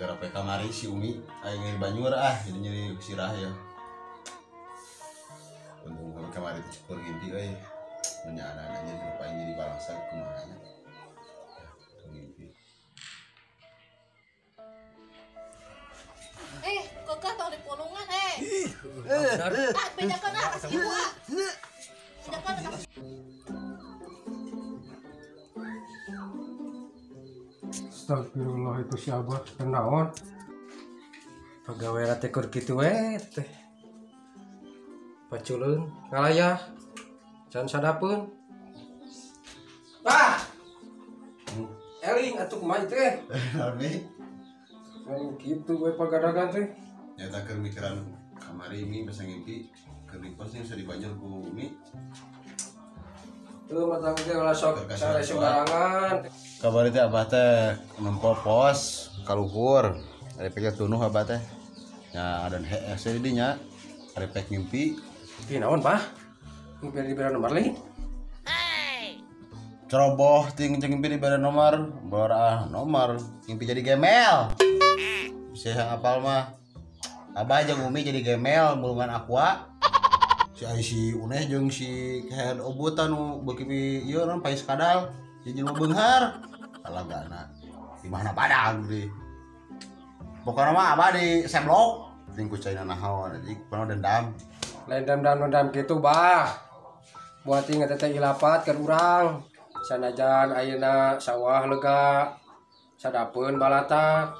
Gara-gara PK kamari si Umi aing nyeri banyur ah jadi nyeri sirah ya. Untung kami kamari teh cukur ngimpi euy. Menyana anjir rupa aing jadi balangsa kumaha nya. Ngimpi. Kekeh tong di pulungan eh. Ah, bedakan ah kasih ibu ah. Bedakan kasih. Astagfirullah itu si Abah kenaon. Pegawai teh keur kitu we teh. Paculeun ngalayah. Can sadapeun. Ah. Eling atuh kumaha teh? Naon? Kan kitu we pagadagan teh. Nyata keur mikiran kamari mi bisa ngimpi keur di pos bisa dibanjur ku Umi. Tuh matang teh ulah sok sare sembarangan. Kamari teh abah teh nempo pos kaluhur. Ari pek tunuh abah teh. Nya adan hese di dinya. Ari pek ngimpi. Ngimpi naon, Bah? Ngimpi dibere nomor lain. Ceroboh ting jeung ngimpi dibere nomor, bora nomor, ngimpi jadi gemel. Bisa yang apal mah. Abah jeung Umi jadi gemel mulungan aqua. Si ai si Uneh jeung si Kehed Obut anu beuki ieu naon pais kadal. Jadi jelema beunghar. Alagana. Di mana padang deui. Pokona mah abah di seblok ting ku caina naon jadi pernah dendam. Lain dendam-dendam kitu, Bah. Buat ingat teh ilapat keur urang. Sanajan ayeuna sawah lega, sadapeun balatak.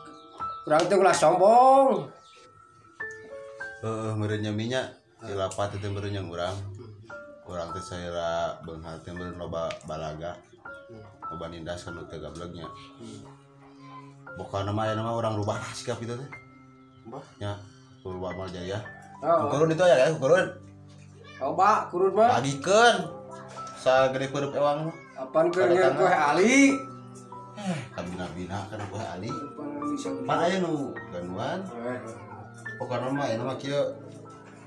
Urang teh ulah sombong. Heeh, meureun nya minyak ilapat teh meureun yang urang. Urang teh saera beunghar teh meureun loba balaga. Loba nindas kan teu gablegnya. Pokona mah ayeuna mah urang rubah sikap kitu teh. Bah, nya rubah amal jaya. Oh. Kurun itu aya ya, kurun. Loba kurun mah. Lagikeun. Sagede peureub ewang mah. Apaan keur nyeun kue Ali? Kabina-bina kana kue Ali. Pan aya nu ganuan. Pokona mah ayeuna mah kieu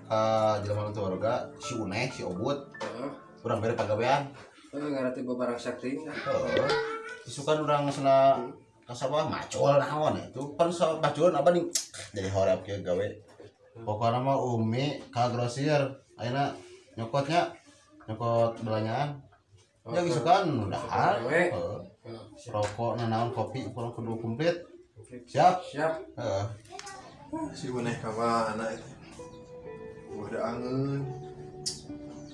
ka jelema nu warga si Uneh, si Obut. Urang bere pagawean. Heuh ngarti babarang sakti. Heeh. Isukan urang sana kasabah macul naon itu. Pan macul apa nih jadi horep kieu gawe. Pokona mah Umi ka grosir ayeuna nyokotnya nyokot belanjaan. Ya isukan dahar. Heeh. Rokok nanaon kopi kurang kudu komplit. Siap? Siap. Heeh. Si Uneh ka mana itu? Udah angeun.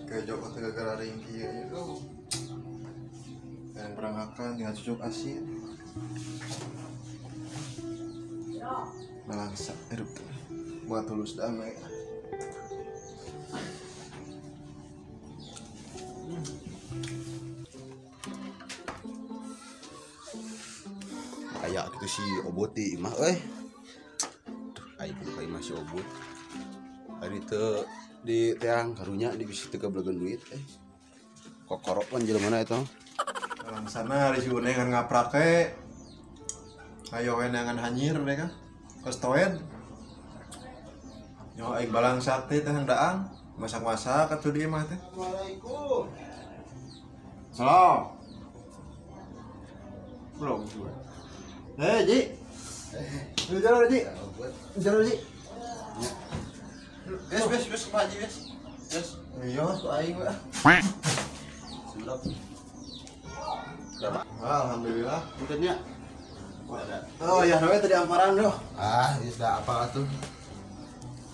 Kayak joko teh gara-gara ringki ieu. Yang berangkakan tinggal cucuk asin. Balangsa hidup tuh. Buat tulus damai. Kayak gitu si Obot di imah euy. Tuh aing kudu ka imah si Obot. Ari teu di teang karunya di bisi teu gablegeun duit eh. Kokorok pan jelema eta. Balangsana ari si Uneh ngan ngaprake. Ayo we neangan hanyir mereka. Kos toen. Nyo aing balangsa teh teh daang, masak-masak atuh di imah teh. Assalamualaikum. Salam. Belum juga. Ji. Lu jalan, Ji. Jalan, Ji. Wes, wes, wes, Pak Haji, wes. Wes. Iya, sok aing mah. Sudah. Alhamdulillah. Puntennya. Oh ya, we tadi amparan doh. Ah, geus da apa atuh.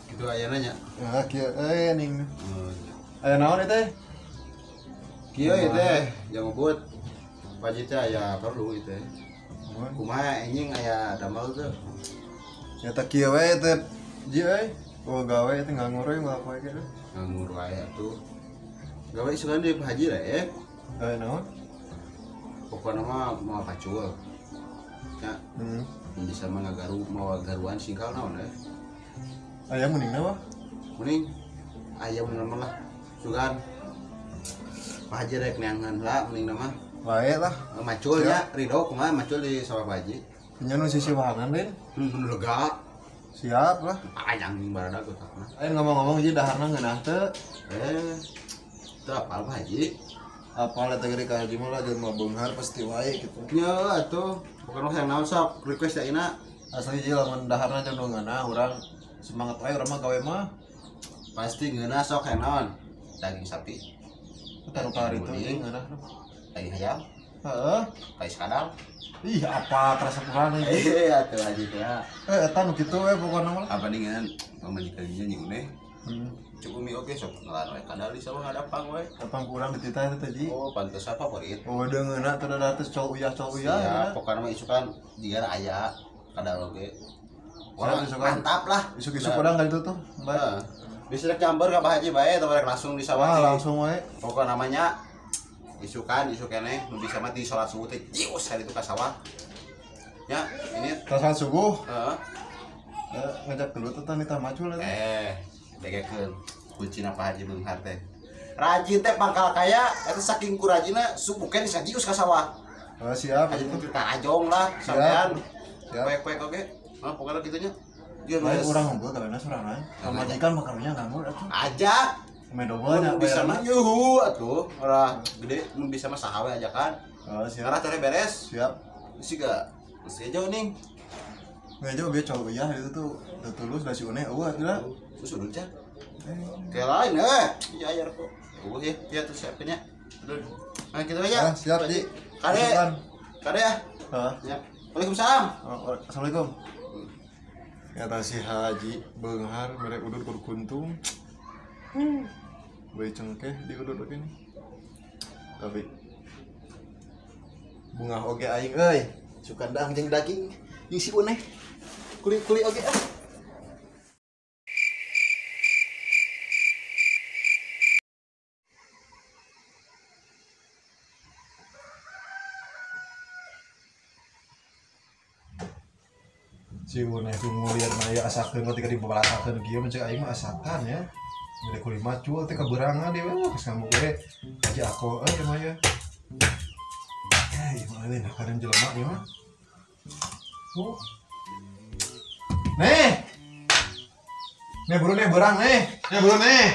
Kitu ayana nya. Ya, kieu euy ning. Aya naon ieu teh? Kieu ieu teh, jang ngebut. Pak Haji teh aya perlu ieu teh. Kumaha anjing aya damel teu? Ya teh kieu we teh. Ji euy. Oh gawe teh nganggur we ngelakuin kieu. Nganggur wae atuh. Gawe isukan di Pak Haji rek. Gawe naon? Pokona mah moal pacul. Ya. Bisa mah ngagaru mawa garuan singkal naon eh. Aya mending mah. Mending aya mending mah lah. Sugan. Pak Haji rek neangan lah mending mah. Wae lah. Macul nya ridho kumaha macul di sawah Pak Haji. Nya nu sisi wahangan lain. Nu lega. Siap lah. Ayang ning barada gotakna. Ayo ngomong-ngomong ji daharna ngeunah teu? Teu apal Pak Haji. Apal eta gede ka Haji mah lah jelema beunghar pasti wae gitu. Nya atuh. Bukan yang naon sok request ayeuna. Asli ji lamun daharna jam nu ngeunah urang semangat wae urang mah gawe mah. Pasti ngeunah sok naon? Daging sapi. Taruh kari itu ngeunah. Daging ayam. Heeh. Pais kadal. Ih, apa terasa kurang nih. Iya atuh haji teh. Eta nu kitu we pokona mah. Apa ningan pamajikan nya neh. Cukup mi oge sok ngelan we kadal di sawah ngadapang we. Apang kurang dititah eta teh ji. Oh, pantes favorit. Oh, udah ngeunah teh da teh col uyah. Ya, pokona mah isukan jiga aya kadal oge. Wah, mantap lah. Isuk-isuk urang ka ditu tuh, Mbak. Bisa rek nyamber ka Pak Haji bae atau rek langsung di sawah. Wah, langsung wae. Pokona namanya isukan, isuk keneh nu bisa mah di salat subuh teh jius hari itu ka sawah. Ya, ini salat subuh. Heeh. Ngajak dulu tuh tani macul eta. Degekeun kuncina Pak Haji beunghar teh. Rajin teh pangkal kaya eta saking ku rajinna subuh keneh sajius ka sawah. Oh, siap. Haji teh tarajong lah sampean. Poek-poek oge. Nah, pokoknya kitu nya. Dia mah urang ngumpul kabehna sorangan. Pamajikan mah karunya nganggur atuh. Ajak. Main dobel nya bisa mah yuhu atuh. Ora gede mun bisa mah saha we ajakan. Oh, siap. Ngarah teh beres. Siap. Siga geus jauh ning. Ngejo bieu cowok ya itu tuh tulus da si une eueuh atuh lah. Terus udah cah. Kayak lain eh. Iya ajar kok. Oh iya, iya terus siapnya. Nah, gitu aja. Ah, siap, Ji. Kade. Kade ya. Heeh. Ya. Waalaikumsalam. Assalamualaikum. Kata si Haji beunghar mere udud kudu kuntung. Bae cengkeh di udud oge nih. Tapi bunga oge aing euy, suka dang jeung daging jeung si uneh. Kuli-kuli oge ah. Si uneh tuh ngeliat maya asakeun ketika dibalatakeun kieu mencek aing mah asakan ya. Mere kuli macul teh kaberangan deui geus ngamuk we. Haji aku euy mah ya. Ieu mah lain hakareun jelema ieu mah. Oh. Nih. Nih buru nih berang nih. Nih buru nih.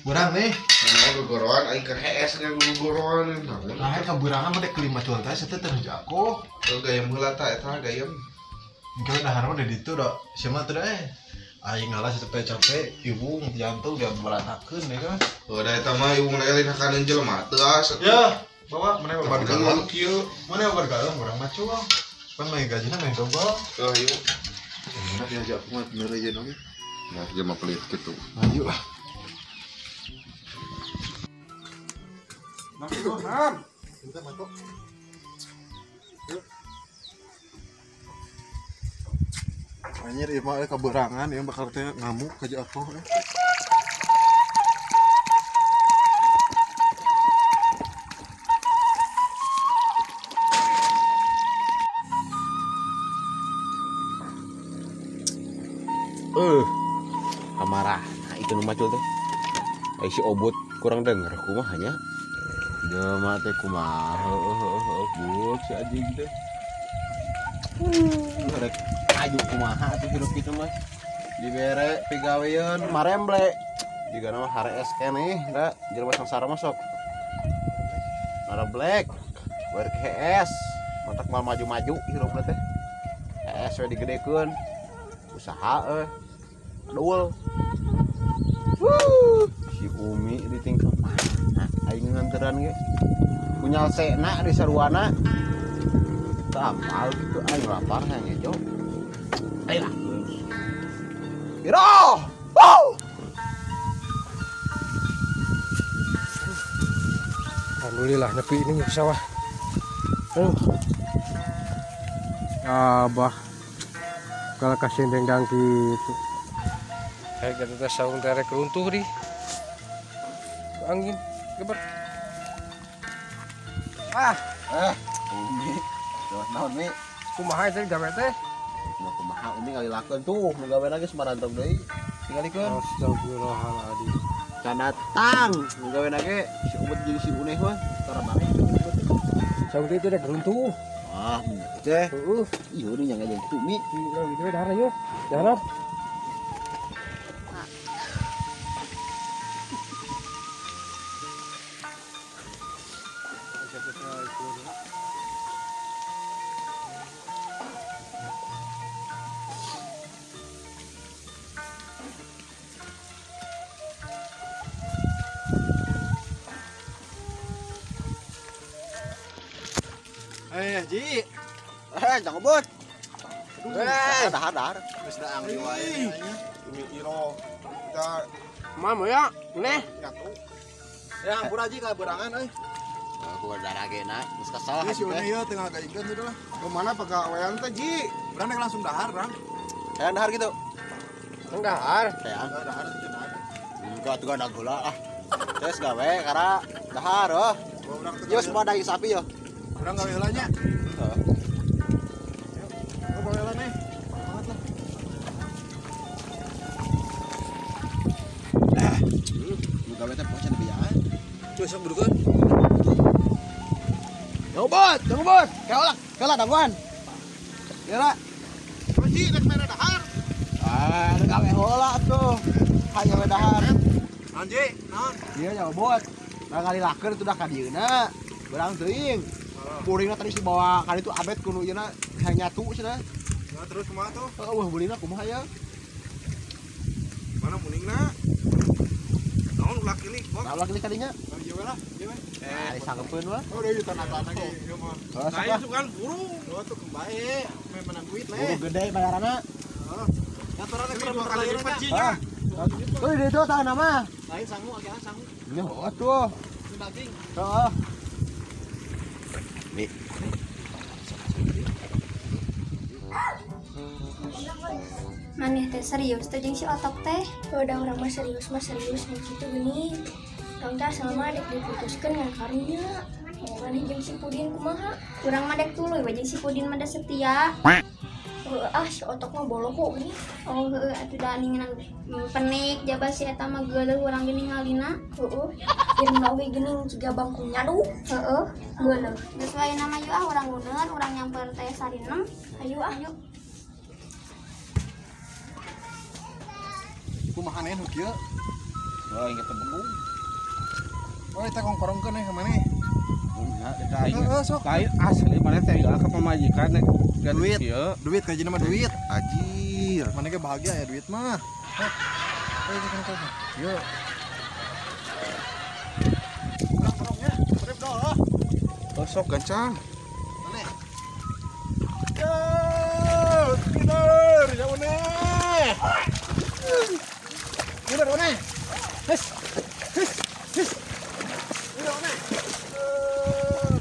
Berang nih. Nah, gogoroan aing keur hees nya gogoroan. Nah, kaberangan mah teh kuli macul teh teh teh aku. Gayem heula ta eta gayem. Mungkin dahar mah di ditu da siapa teh aing ngalah capek-capek ibu jantung dia beratakeun ya kan. Heuh da eta mah ibu lain hakaneun jelema teu asa. Ya, bawa mana babar galon kieu. Mana babar galon urang mah cuang. Pan mah gajina mah dobel. Heuh ieu. Mana diajak aku mah bener aja oge. Nah, jelema pelit kitu. Ayo lah. Masuk, Ham. Kita masuk. Anjir, ieu mah kaberangan, ieu bakal teh ngamuk ka aku. Amarah. Nah, itu nu macul teh. Ai si Obot kurang denger kumaha nya. Jelema teh kumaha heuh heuh si anjing teh. Rek aju kumaha atuh hirup kitu mah. Dibere pigaweun maremble. Jigana mah harees keneh da jelema sangsara mah sok. Mareblek. Ber hees, matak mal maju-maju hirupna teh. Hees we digedekeun. Usaha euy. Dul. Si Umi ditingkah mana aing nganteran ge. Punyal sena di saruana. Teu apal kitu aing lapar hayang ngejo. Ayo lah. Biro. Wow. Alhamdulillah nepi ini ke sawah. Aduh. Abah. Kalau kasih dendang gitu. Kayak gitu teh saung terek runtuh di. Angin geber. Ah, Umi. Naon Mi? Kumaha teh gawe teh? Kumaha kumaha Umi ngalilakeun tuh, nu gawe lagi semarantong deui. Tingalikeun. Astagfirullahaladzim. Can datang, nu gawe ge si Ubud jadi si Uneh mah tara bare. Saung teh teh runtuh. Wah, teh. Heeh. Ieu nu yang aja kitu Mi. Ieu gitu dahar yeuh. Dahar. Uneh Ji. Jangan ngebut. Dahar dahar. Geus daang di wae nya. Ini iro. Kita mama ya, neh. Ya ampun aja ka berangan euy. Aku darah gena, geus kesel hati. Si Uneh ieu teu ngagaikeun tuh lah. Kemana pagawean teh Ji? Urang nek langsung dahar, Bang. Hayang dahar gitu. Hayang dahar. Hayang dahar teh dahar. Enggak tuh ada gula ah. Terus gawe karena dahar oh. Yo semua daging sapi yo. Urang gawe heula nya. Heeh. Yo gawe heula nih. Semangat lah. Lu gawe teh pokoknya lebih. Tuh sok burukeun. Jauh bot. Keolak, keolak daguan. Kira. Ji rek mere dahar. Ah, rek gawe heula tuh. Hayo we dahar. Naon Ji? Naon? Iya jauh bot. Nah kali laker itu dah ka dieuna. Berang teuing. Purina tadi dibawa kali itu abet kuno ieuna hayang nyatu cenah. Nah, terus kumaha tuh? Wah, beulina kumaha ya? Mana muningna? Naon ulah kilik, Bos? Nah, ulah kilik kadinya. Ieu we lah, ieu we. Disanggepeun mah. Oh, deui tanah-tanah ge ieu mah. Nah, itu kan burung. Oh, tuh kembae, meh menang duit leh. Burung gede bayaranna. Heeh. Aturan dua kali lipat Ji nya. Tuh di itu tanah mah. Lain sangu agehan sangu. Ini oh tuh. Ini daging. Heeh. Nih. Maneh teh serius teh jeung si otok teh. Udah urang mah serius nu kitu geuning. Urang teh asal mah dek diputuskeun ngan karunya. Maneh jeung si Pudin kumaha? Urang mah dek tuluy we jeung si Pudin mah da setia. Ah si otok mah boloho geuning. Oh heueuh atuh da ningan penik jaba si eta mah geuleuh urang ge ningalina. Heueuh. Irungna oge geuning jiga bangku nyadu. Heueuh, geuleuh. Geus wae nama yuk ah urang nguneun, urang nyamper teh sarinem. Hayu ah. Yuk. Kumaha nen kieu? Oh, inget tebung. Oh, eta kongkorongkeun ka maneh. Nya, dek aing. Heeh, sok. Lain asli maneh teh ka pamajikan nek duit. Duit kajina mah duit. Anjir. Maneh ge bahagia ya duit mah. Heh. Ieu. Urang-urangnya, urip doh. Oh, sok gancang. Maneh. Yo, tidur, ya maneh. Tidur maneh. Hes. Hes. Hes. Tidur maneh. Tidur,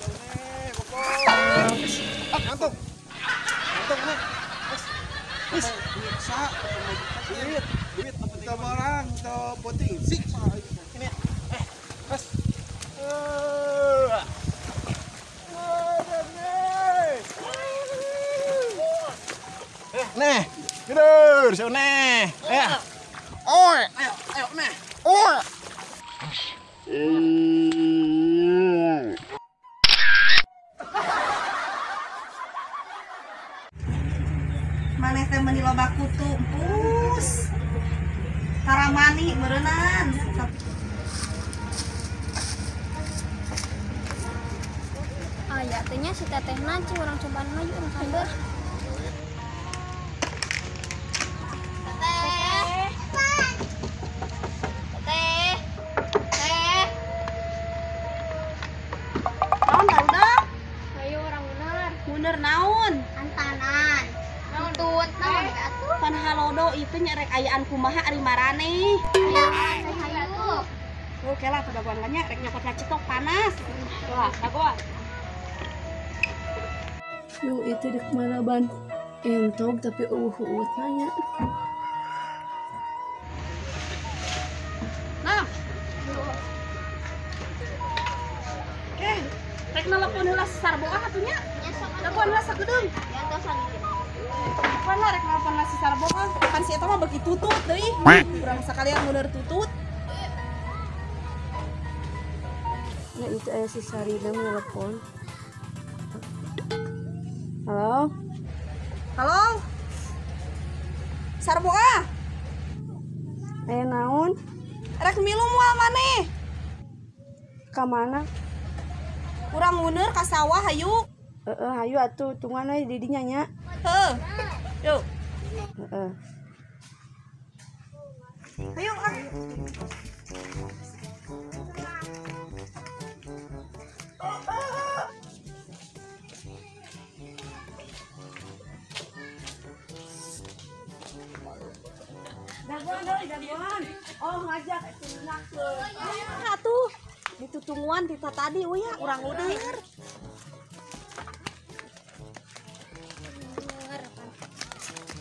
maneh, kopong. Ah, ngantuk. Ngantuk maneh. Hes. Hes. Sa, duit, duit kita barang, kita poting. Sik. Ini. Hes. Neh, tidur, si neh. Ya. Oi. Ayo, ayo neh. Oi. Maneh teh meuni loba kutu empus. Taramani meureunnan. Aya teh nya si tetehna cing urang cobaan mah yuk urang samber. Teteh. Teteh. Naon barudak? Ayo urang bener. Bener naon? Antanan. Tutut naon we atuh? Pan halodo itu nya rek ayaan kumaha ari maraneh. Ayaan teh hayu. Oh, kela padagoan nya rek nyokot kacetok panas. Wah, dagoan. Yung itu di kemana ban? Entog tapi uhuut nanya. Nah. Oke, rek nelpon heula sarboah atuh nya. Nelpon heula sagedeung. Ya tos sagedeung. Nelpon lah rek nelpon heula si sarboah. Kan si eta mah beuki tutut deui. Urang sakalian mundur tutut. Nah itu aya si Sarina nelpon. Halo? Halo? Sarboah? Aya naon? Rek milu moal maneh? Ka mana? Urang mundur ka sawah hayu. Heeh, hayu atuh tungguan we di dinya nya. Heuh. Yuk. Heeh. Hayu ah. Atuh ditutungguan ti tadi uya urang udir.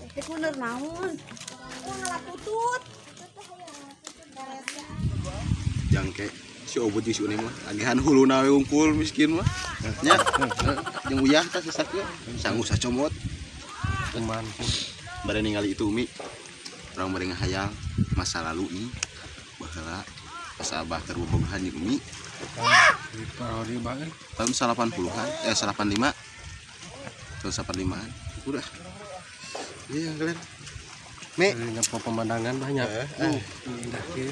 Teh kuner naon? Ngalah tutut. Jangke si obot jeung si Une mah agihan huluna we wungkul miskin mah. Nya jeung uyah tah sesaknya sanggup sacomot. Teman. Bade ningali itu Umi. Urang bade ngahayal masa lalu ini baheula pas abah keur bobogohan jeung Umi. Tahun 80-an, 85. Tahun 85-an. Udah. Iya, kalian. Mi, pemandangan banyak. Indah kieu.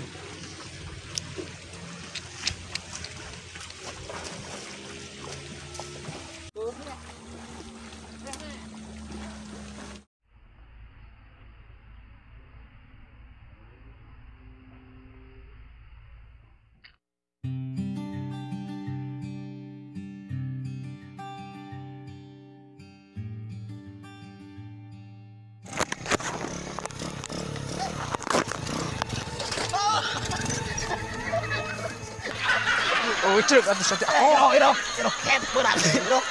Oh, cek atuh sate. Oh, iroh, iroh ket berat iroh.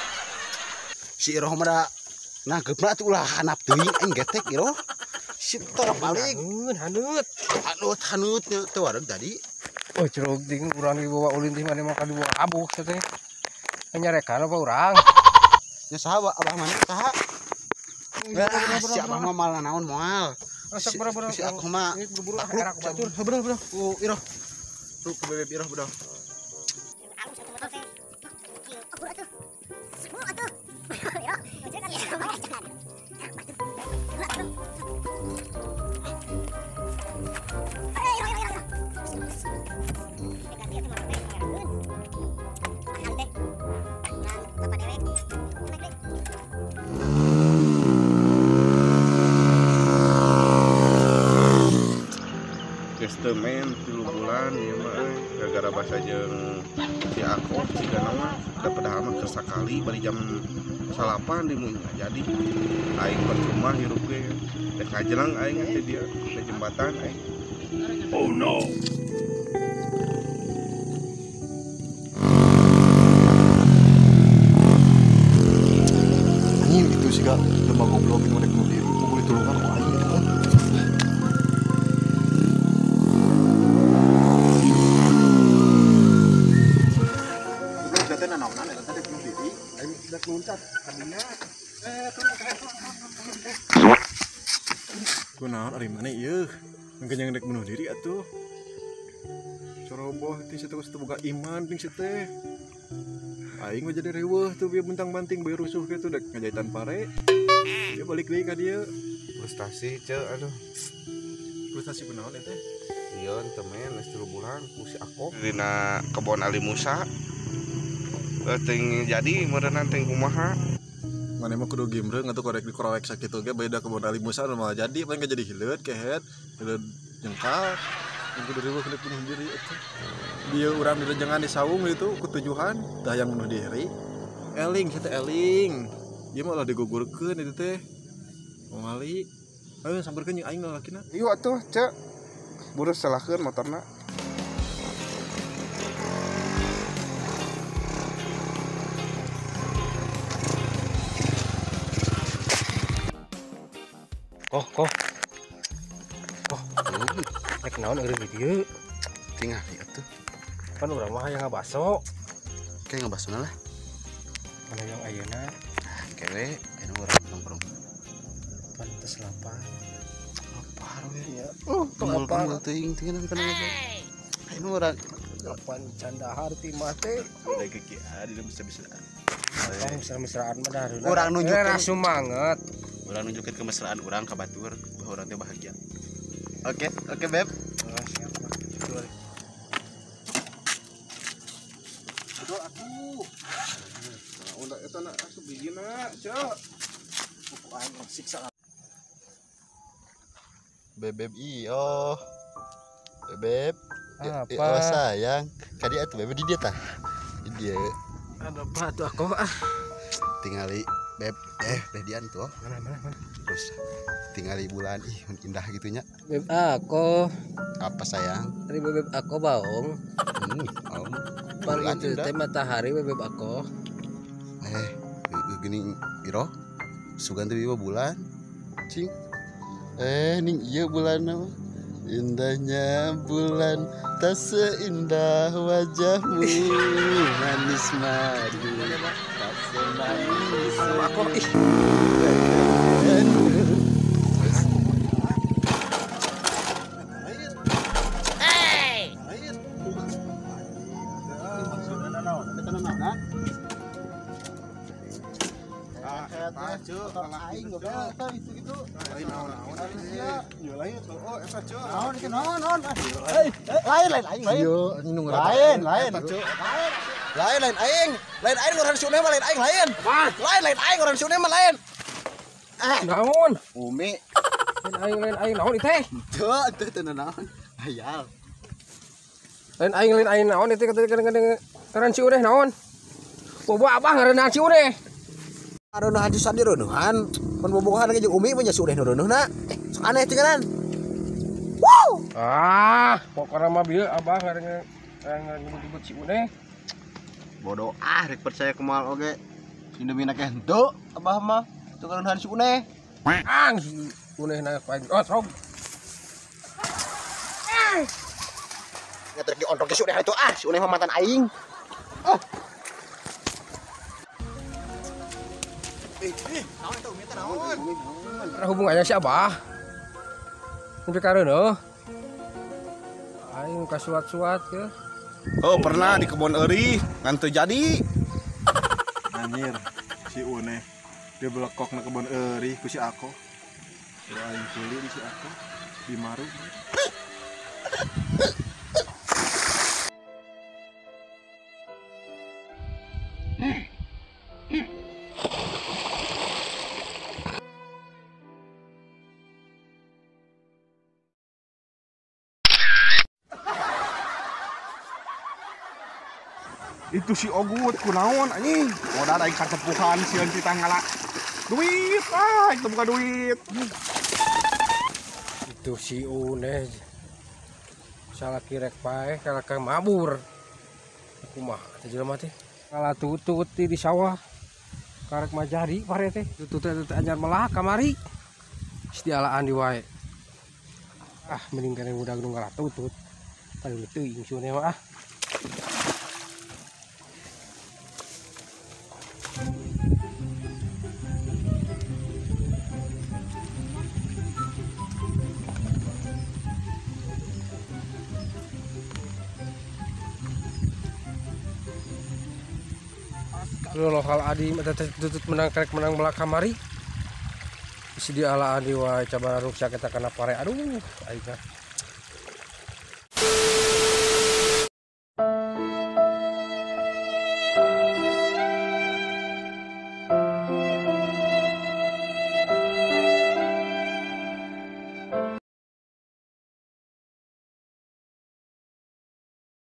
Si iroh mah nangkepna atuh ulah hanap teuing aing getek iroh. Si torok balik. Haneut, hanut hanut teu wareg tadi. Oh, curug ding urang dibawa ulin teh mane mah dibawa abuk teh. Nyarekan apa urang? Nya saha abah mana saha? Si abah mah malah naon moal. Sok boro-boro. Si aku mah takluk batur. Bro, bro. Oh, iroh. Tuh ke bebek iroh, bro. Testemen 3 bulan ieu mah gara-gara basa jeung si Akop sigana mah da padahal mah keur sakali bari jam 9 di munya jadi aing percuma hirup ge rek kajelang aing teh dia ke jembatan aing. Oh no. Anjing gitu sih kak, lemah goblok ini rek bunuh diri, pukul ditulungan ku aing gitu kan. Kunaon ari mana ieu? Engke yang rek bunuh diri atuh. Coroboh teh situ geus teu boga iman ping si teh. Aing mah jadi riweuh tuh bieu buntang-banting bae rusuh kitu dek ngajahitan pare. Dia balik deui ka dieu. Frustasi ceu aduh. Frustasi kunaon eta? Ieu temen geus 3 bulan ku si Akop dina kebon Ali Musa. Teuing jadi meureunnan teuing kumaha. Mana mah kudu gimreung atuh korek dikorek sakitu ge beda kebon Ali Musa nu malah jadi paling jadi hileut kehet hileut jengkal kudu riweuh kudu bunuh diri atuh. Dieu urang direjengan di saung itu kutujuhan tah yang bunuh diri eling sia teh eling ieu mah ulah digugurkeun itu teh mamali ayo samperkeun jeung aing lalakina ieu atuh ceu buru salahkeun motorna. Koh. Rek naon eureun di dieu? Tingali atuh. Pan urang mah hayang ngabaso. Kayak ngabasona lah. Mana yang ayeuna? Kewe, anu urang nongkrong. Pantes lapar. Lapar we. Ya. Kumpul-kumpul teuing teuing kana ngobrol. Anu urang lapan candahar ti mah teh. Udah kekieu di bisa-bisa. Tong mesra-mesraan mah dah. Urang nunjukeun semangat. Urang nunjukeun kemesraan urang ka batur bahwa urang teh bahagia. Oke, oke beb. Oh, siap. Betul. Betul atuh. Nah, udah eta na asup bijina, ceu. Buku aing siksa. Bebeb iyo. Bebeb. Apa? Oh sayang. Kadi atuh bebeb di dia tah. Di dia. Ada apa tuh aku ah. Tingali beb Redian tuh. Mana. Terus Tinggal di bulan ih indah gitunya. Beb aku. Apa sayang? Ari bebeb aku baong. Baong. Bulan itu teh matahari bebeb aku. Gini iro. Sugan teh bulan. Cing. Ning ieu bulan apa? Indahnya bulan tak seindah wajahmu manis madu tak semanis aku ih. Lain aing, lain aing orang si Une mah lain aing lain. Lain aing orang si Une mah lain. Naon? Umi. Lain aing naon ieu teh? Teu teu naon. Hayal. Lain aing naon ieu teh ngaran si Une naon? Bobo abah ngaranna si Une. Aronohan si Sandi ronohan, mun bobogohan ge jeung Umi mah nya si Une nu ronohna. Sok aneh tinggalan. Wow. Ah, pokokna mah bieu abah ngaran nyebut-nyebut si Une. Bodoh ah rek percaya kumaha oge. Indomie ke henteu abah mah teu ngaronohan si Une. Ang si Une na paing otog. Ngetrek di ontrok si Une itu ah, si Une mah mantan aing. Ah. Naon eta Umi teh naon? Ada hubungannya si abah. Sampai kareuneuh. Aing kasuat-suat ke. Oh, pernah di kebon eureun ngan teu jadi. Anjir, si Une dia belekok na kebon eureun ku si aku. Ku aing kuli di si aku di maru. Itu si Ogut kunaon anjing. Modal aing katepuhan sieun titah ngala duit ah itu bukan duit. Itu si Une salah kirek paeh kalah ka mabur. Kumaha teh jelema teh? Kalah tutut di sawah. Karek mah jadi pare teh. Tutut teh anyar melah kamari. Geus dialaan di wae. Ah mending kene budak nu ngalah tutut. Paling teuing si Une mah ah. Lokal adi tutut menang krek menang belak kamari. Isi di ala adi wae cabara ruksak eta kana pare. Aduh, aing.